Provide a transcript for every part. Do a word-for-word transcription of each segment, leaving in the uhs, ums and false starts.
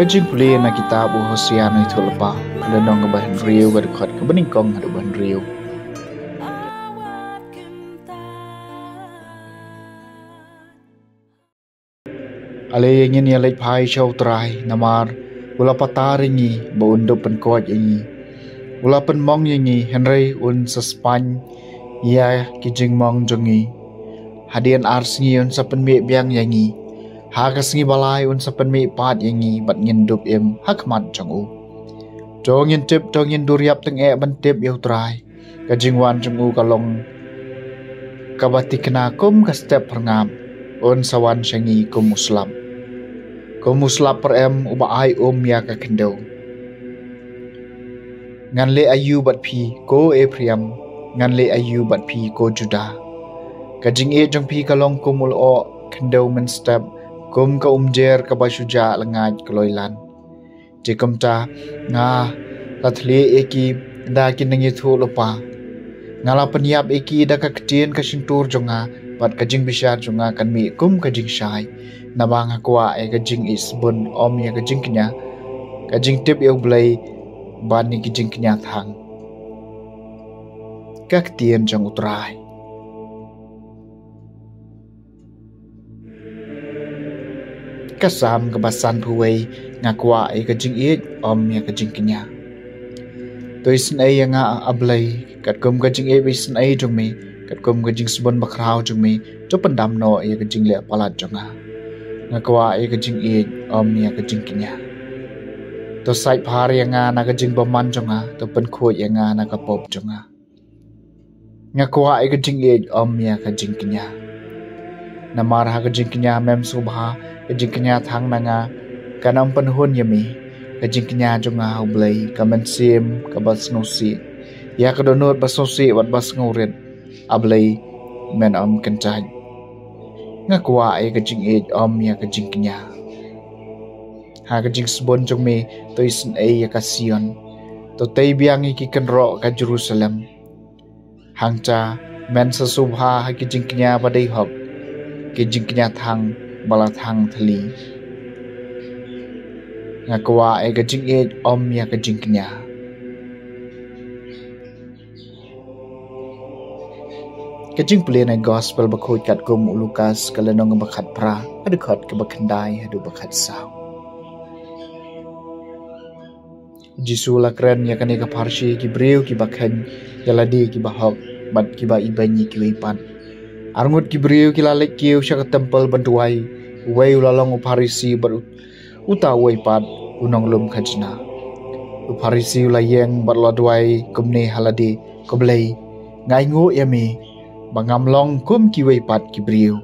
Ka jingpule na kitab u Hosea, nongïathuhlypa, ka lynnong kaba hynriew, ka dkhot kaba nyngkong haduh ba hynriew. Ale, ngin ïaleit phai sha U Trai, namar u la patar ïa ngi ba un dup pynkoit ïa ngi. U la pynmong ïa ngi, hynrei un sa spaiñ ïa ki jingmong jong ngi. Hadien ar sngi un sa pynmih biang ïa ngi. Ha ka sngi ba lai un sa pynmih pat ïa ngi bad ngin dup im ha khmat jong u. To ngin tip, to ngin duriap tyngeh ban tip ïa U Trai. Ka jingwan jong u ka long kaba thikna kum ka step phyrngap. Un sa wan sha ngi kum u slap, kum u slap pyrem uba ai um ïa ka khyndew. Ngan leh aïu bad phi, ko Ephraim? Ngan leh aïu bad phi, ko Judah? Ka jingïeit jong phi ka long kum u lyoh khyndew mynstep, kum ka umjer kaba shu jah lyngait kloi lan. Te kumta nga la thylliej ïa ki da ki nongïathuhlypa. Nga la pynïap ïa ki da ka ktien ka shyntur jong nga, bad ka jingbishar jong nga kan mih kum ka jingshai. Naba nga kwah ïa ka jingïeit sbun, ym ïa ka jingkñia, ka jingtip ïa U Blei ban ïa ki jingkñia thang. Ka ktien jong U Trai. Ka Salm kaba sanphew wei. Nga kwah ïa ka jingïeit, ym ïa ka jingkñia. To isynei ïa nga, A Blei, katkum ka jingïeit ba isynei jong me, katkum ka jingsbun bakhraw jong me, to pyndam noh ïa ka jingleh palat jong nga. Nga kwah ïa ka jingïeit, ym ïa ka jingkñia. To sait phar ïa nga na ka jingbymman jong nga, to pynkhuid ïa nga na ka pop jong nga. Nga kwah ïa ka jingïeit, ym ïa ka jingkñia. Namar ha ka jingkñia mem sngewbha, ka jingkñia thang na nga kan ym pynhun ïa me. Ka jingkñia jong nga, A Blei, ka mynsiem kaba sngewsih. Ïa ka dohnud ba sngewsih bad ba sngewrit, A Blei, men ym kyntait. Nga kwah ïa ka jingïeit, ym ïa ka jingkñia. Ha ka jingsbun jong me, to isynei ïa ka Sion, to tei biang ïa ki kynroh ka Jerusalem. Hangta men sa sngewbha ha ki jingkñia ba dei hok, ki jingkñia thang ba la thang thylli. Nga kwah ïa ka jingïeit, ym ïa ka jingkñia. Ka jingpule na Gospel bakhuid katkum u Lukas, ka lynnong ba khatphra, ka dkhot kaba khyndai haduh ba khatsaw. Jisu la kren ïa kane ka pharshi, ki briew kiba kheiñ ïa lade kiba hok bad kiba ibeiñ ïa kiwei pat. Arngut ki briew ki la leit kiew sha ka templ ban duwai. Uwei u la long u Pharisi bad u, uta uwei pat u nonglum khajna. U Pharisi u la ïeng bad u la duwai kumne ha lade: Ko Blei, nga ainguh ïa me ba ngam long kum kiwei pat ki briew,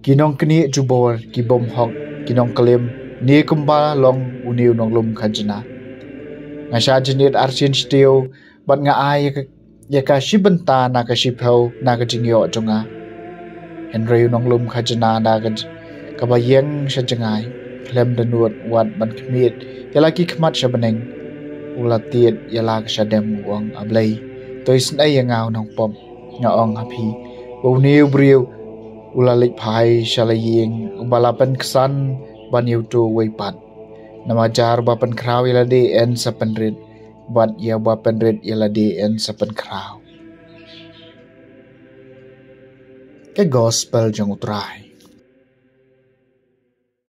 ki nongknieh jubor, ki bymhok, ki nongklim, ne kumba long une u nonglum khajna. Nga shah jynit arsien shi taïew bad nga ai ïa ka, ïa ka shi bynta na ka shiphew na ka jingïoh jong nga. Hynrei u nonglum khajna da ka j-, kaba ïeng sha jngai, khlem dohnud wat ban khmied ïa la ki khmat sha bneng, u la tied ïa la ka shadem, u ong: A Blei, to isynei ïa nga u nongpop. Nga ong ha phi ba une u briew u la leit phai sha la ïing uba la pynksan ban ïa uto uwei pat. Namar jar ba pynkhraw ïa lade yn sa pynrit, bad ïa ba pynrit ïa lade yn sa pynkhraw. Ka Gospel jong U Trai.